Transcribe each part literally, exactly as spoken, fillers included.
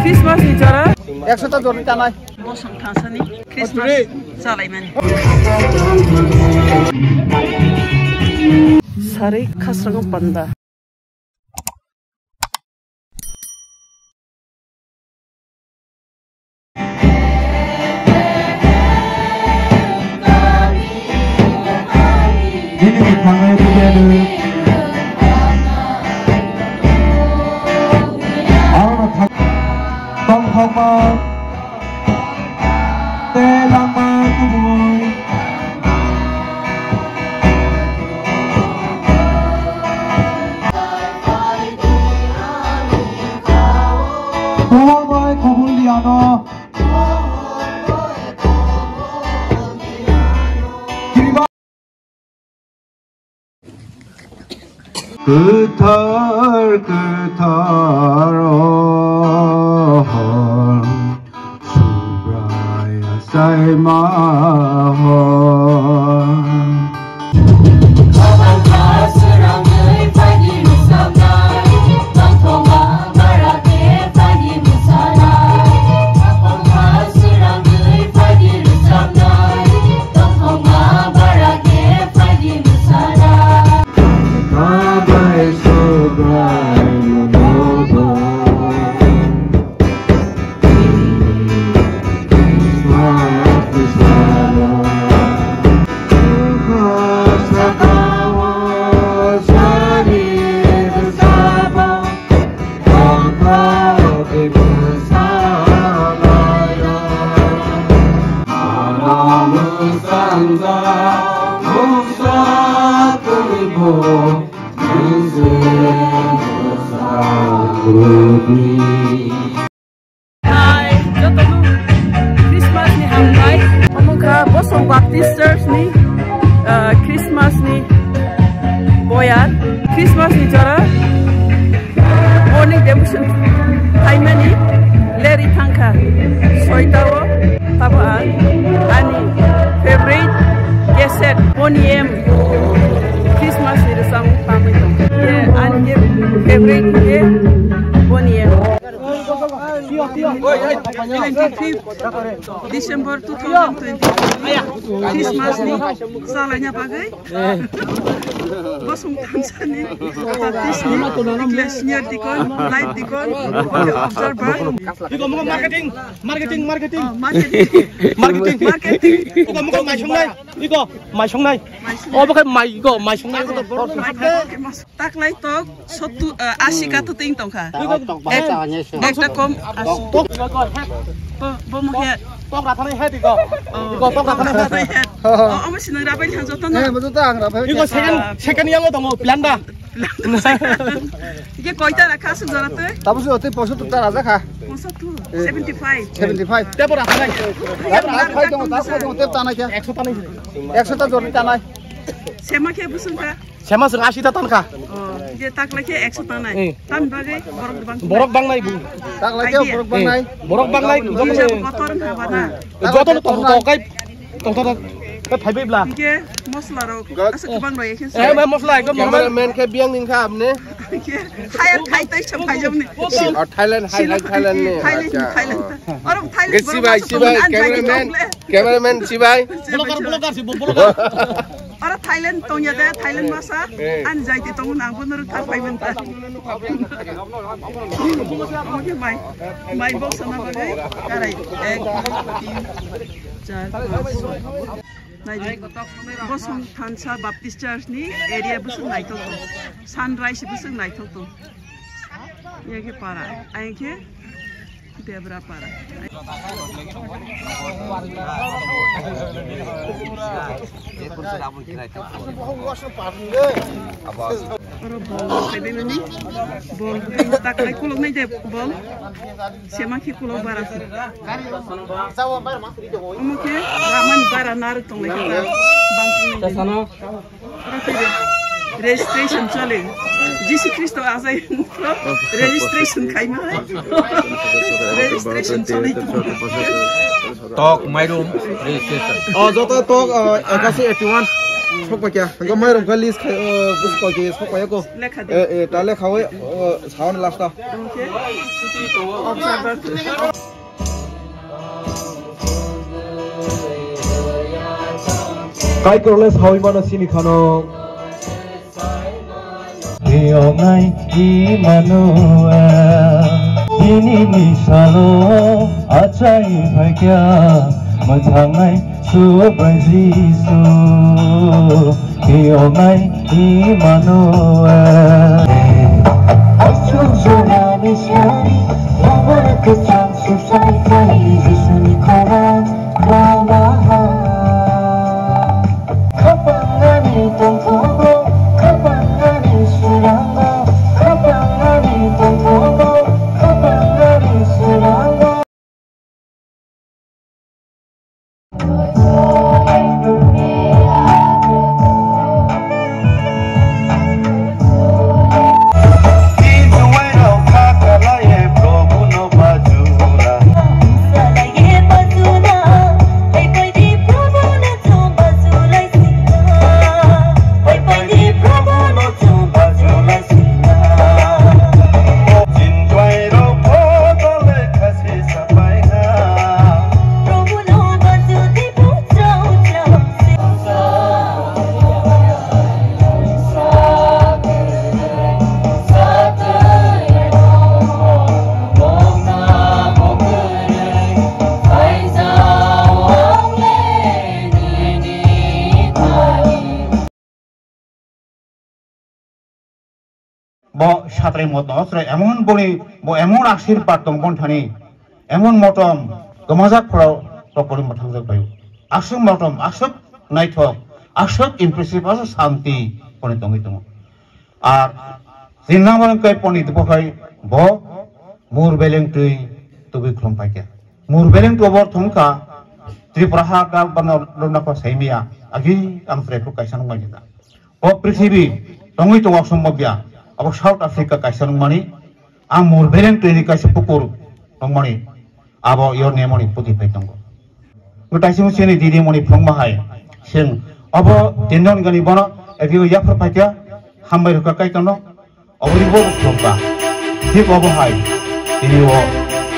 Christmas ni jora. Ekso ta jora tanai. Bosong thansani Christmas chalaimani. Sari khasrango panda. Nini mwkhangwi tubiyadu. Arokno thang-, tongthokma tei langma kubui. Kowa bai khobor liano. Kwthar, kwthar, oh, Subraiyung achaima hor. Hai, jotono Christmas ni hambai. Omo kha Bosong Baptist Church ni, ah, Christmas ni boyar. Christmas ni jora morning devotion khaimani leri thangkha soita o. Tabo ang ani favorite cassette Boney M Christmas ni rwchapmung tangwi tong. Ye ani ye favorite ye Boney M. Twenty-fifth December two thousand twenty-two Christmas ni salaina bagwi Bosong Thansani Baptist ni English Senior Deacon, Life Deacon, Observer. Iko muka marketing, marketing, marketing. Oh, marketing. Marketing. Marketing. Iko muka mai songnai. Iko mai songnai. Mai songnai. Oh, bukan mai, iko mai songnai. Mai songnai. Taklai tok sottu, eh, asi katu ting tongkha. Taklai tok bahasa hanya sih. Ekta kom asi. Tok, tok, tok, head. Bo, bo mo head. Tok rathani head iko. Oh, iko tok rathani head. Oh, omo sinang rabai thang joto na. Eh, betul tak, rabai. Iko second, second yang tongo, Belanda. Ike koita rakha asuk jora tei? Tabo se ote poso tu ta raja kha. Poso tu, seventy five. Seventy five. Tebo rakha nai. Tebo rakha nai. Tebo rakha nai. Tebo rakha nai. Ekso ta nai. Ekso ta jora ta nai. Sema khe busung kha? Sema sung asi ta ton kha. Oh, je taklai khe ekso ta nai. Eh. Tam bagai borok bang. Borok bang nai bu. Taklai khe borok bang nai. Borok bang nai. Kotor na bana. Joto no tong tong kai. Tong tong tong. Kai phai bai bla. Ike mosla rok. Asa kubang rok ekhen. Eh, mosla ekdom normal. Cameraman khe biang ning kha apne. Thailand, Thai, Thai, Thai, Thailand ni. Oh, Thailand, Thailand, Thailand ni. Thailand, Thailand. Oro Thailand. Sibai, sibai, cameraman. Cameraman, sibai. Vlogger, vlogger, si, vlogger. Oro Thailand tongya de, Thailand masa. Eh. An jaiti tongo nang bono ru thar pai menta. Oke, mai. Mai box sama bagai. Karai. Ek, dui, tin, char, panch, choi. Naidi, Bosong Thansa Baptist Church ni area bwswk naithok tong. Sunrise bwswk naithok tong. Yang khe para, ayang khe Debra para. Oro bol phaibai mani, bol taklai kuluk nai de bol. Sema khe kulo bara. Omo khe ramani bara narwk tonglai khe ta. Bangkhe. Oro khe re-, registration chole. Jisu Khristo achai registration khaima hai. Registration chole. Tok mairum registration. O joto tok, uh, ekasi eighty one. Sokpakya. Hingke mairum kha list khai, o, busi koi ke sokpaya ko. Lekha di. Eh, eh, ta lekha oi, o, sawan last ta. Hingke observer. Kaitorle sawi mano sini khano. Riyongnai Immanuel, dinini salo achai phaikya, mwthangnai Chubai Jisu, riyongnai Immanuel. Aswk jorani sari, baba kwchang suksai khai Jisuni khorang ramaha. Khapang ani tongthogo, khapang ani surango, khapang ani tongthogo, khapang ani surango. Bo satrai motom, aswk emon boni, bo emon asirpad tong bon thani, emon motom, kwmajak phoro, bo kori mwthangjak bai. Aswk motom, aswk naithok, aswk impressive, aswk santi, boni tongwi tongo. Ar, tinang boni kai poni twibo khai, bo, mur beleng twi, tubui khulum paikha. Mur beleng twi bo thongkha, Tripura ha ka bano luna ko saimia, agi ang trekhu kaisa nung mai jeta. O prithibi tongwi tongo somobya, abo South Africa kaisa nungmani, ang mur beleng twi ni kaisa pukur nungmani, abo yor nemoni puti pai tongo. Gwtai sung sini didi moni phungma hai, sing abo tindon gani bono, egi yapher paikya, hambai rukha kai tono, obori bo rukha, thik abo hai, ini o,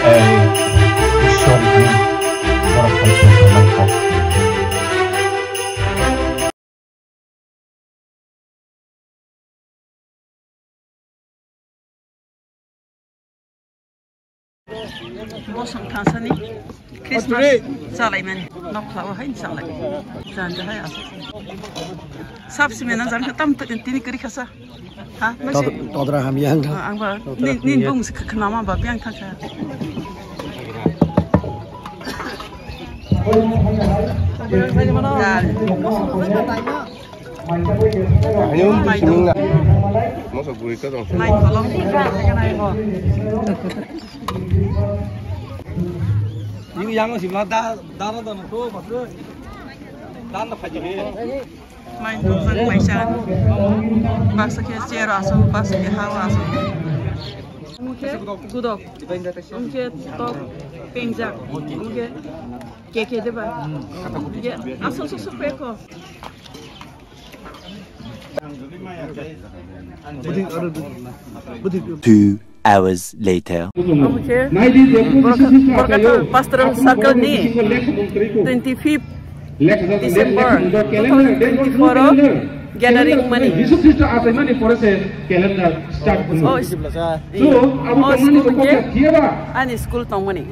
eh, Ishwar ni borok hai. Bosong thangsani Christmas chalaimani nokla o hai chalai. Janja hai aswk. Sab simi nang jani tam tini kiri khasa. Ha, todra hamya ang. Ang ba nin bung khnama ba biang thangkha. Mai tong. Mai tholong. Ini yang sih malah dah dah dah tuh maksudnya dah dah aja. Mai tong kaisa. Baksa khe chair asuk, baksa khe ha asuk. Mungke gudok. Mungke tok pengjak. Mungke keke deba. Mungke asuk suk suk peko. Two hours later. Omo khe Borokhathar Pastoral Circle ni twenty fifth December two thousand twenty-four o gathering mani. O school khe ani school tongmani.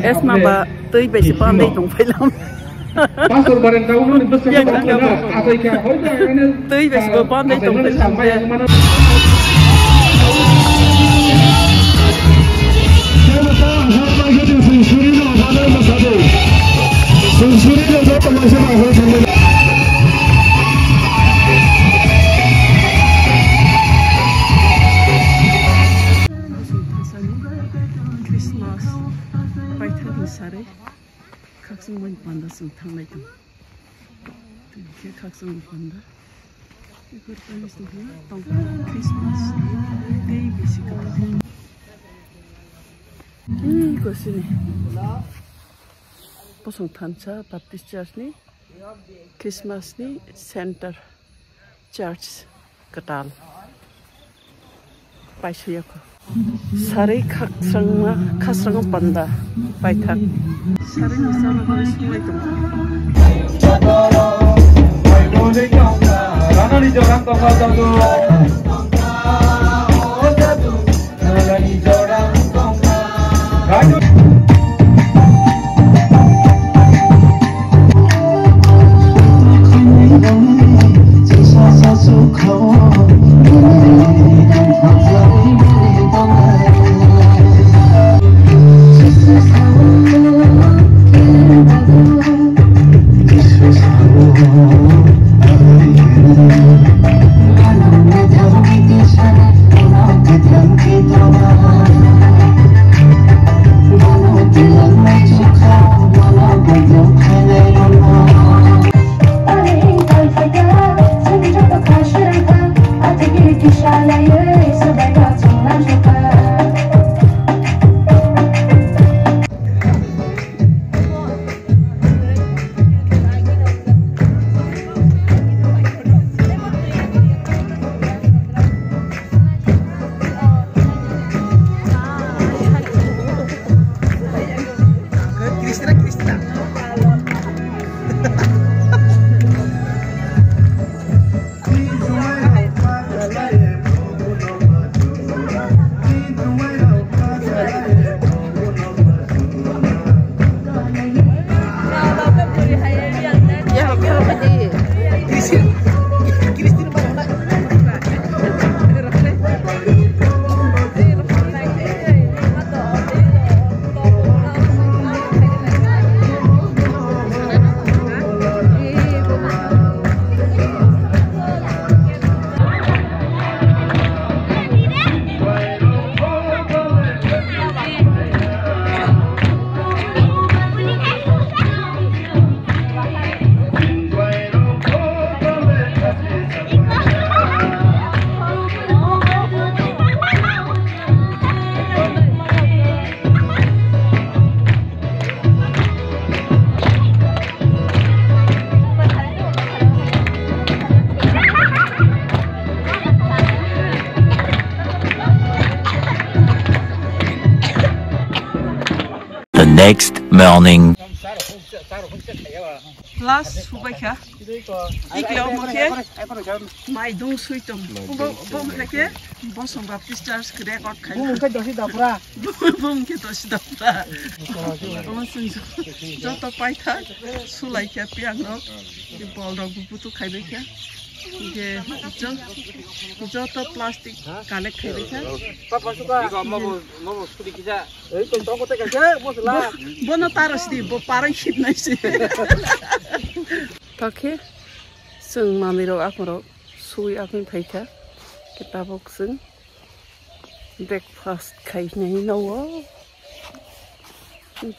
Esma ba twi bai se pandai tong phailam. Pastor Bareng Kaumani bwskango Yang tangkha. Twi bai se bo pandai tong phailam. Christmas paithakni sarwi. Khakchangmani panda chwng thanglai tongo. Tei khe khakchangmani panda. Iphor tangwi tongkha, tongkha Christmas tei bisi kwbang. Ih, kosini. Bosong thansa Baptist Church ni Christmas ni center. Church kwtal paisuyakho. Sarwi khakchangma, khakchangma panda paithak. Sarwi ni chana hwnwi sunglai tongkha. The next morning. Last subaikha. Ikla omo khe maidung sui tong. Bo, bo wngkha khe Bosong Baptist Church record khai. Bo wngkha dosi dapra. Bo wngkha dosi dapra. Omo chwng joto paithak sulaikha piyangrok. Bolrok bo butu khaibaikha. Hingke jo-, joto plastic collect khaibaikha. Papa suka. Iko omo bo, omo bo sudi kisa. Ei, tong tong kote kake, bosla. Bo-, bono taro sidi, bo parai khitnai se. Tokhe, chwng manwi rok, akhorok, sui akhwin phaikha. Khe tabuk chwng breakfast khainai nogo.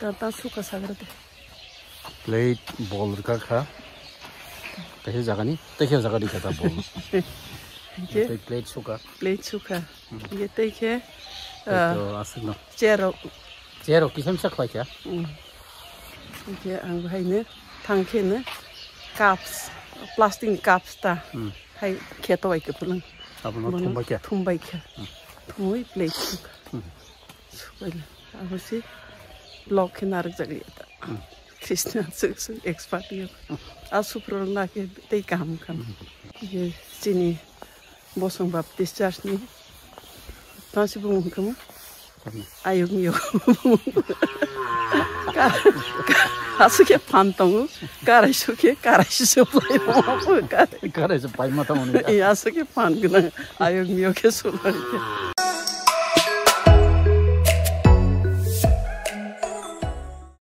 Tata suka sagrate. Plate bol rwkha kha. Kaisa jagani, tei khe jagani kha ta bol. Hingke tei plate suka. Plate suka. Hmm. Hingke tei khe, tei ah, to aswkno. Chair rok. Chair rok kisa misa khlai kha. Hmm. Hingke ang bahaino thang khe no cups, plastic ni cups ta. Hmm. Hai khe to bai khe phunang. Abono bono thumbai kha. Thumbai kha. Hmm. Thumwi plate suka. Hmm. Abo si block khe narwk jak liya ta. Krishna swk swk expert yo. A supro na khe tei kaham kaham. Ye chini Bosong Baptist Church ni tasi bumung kamo. Ayuk miyok. Ka, ka, aswk khe phan tongo. Karai sukhe, karai se suplai. Karai se paima tongo ni. Aswk khe phan gwnang. Ayuk miyok khe suplai.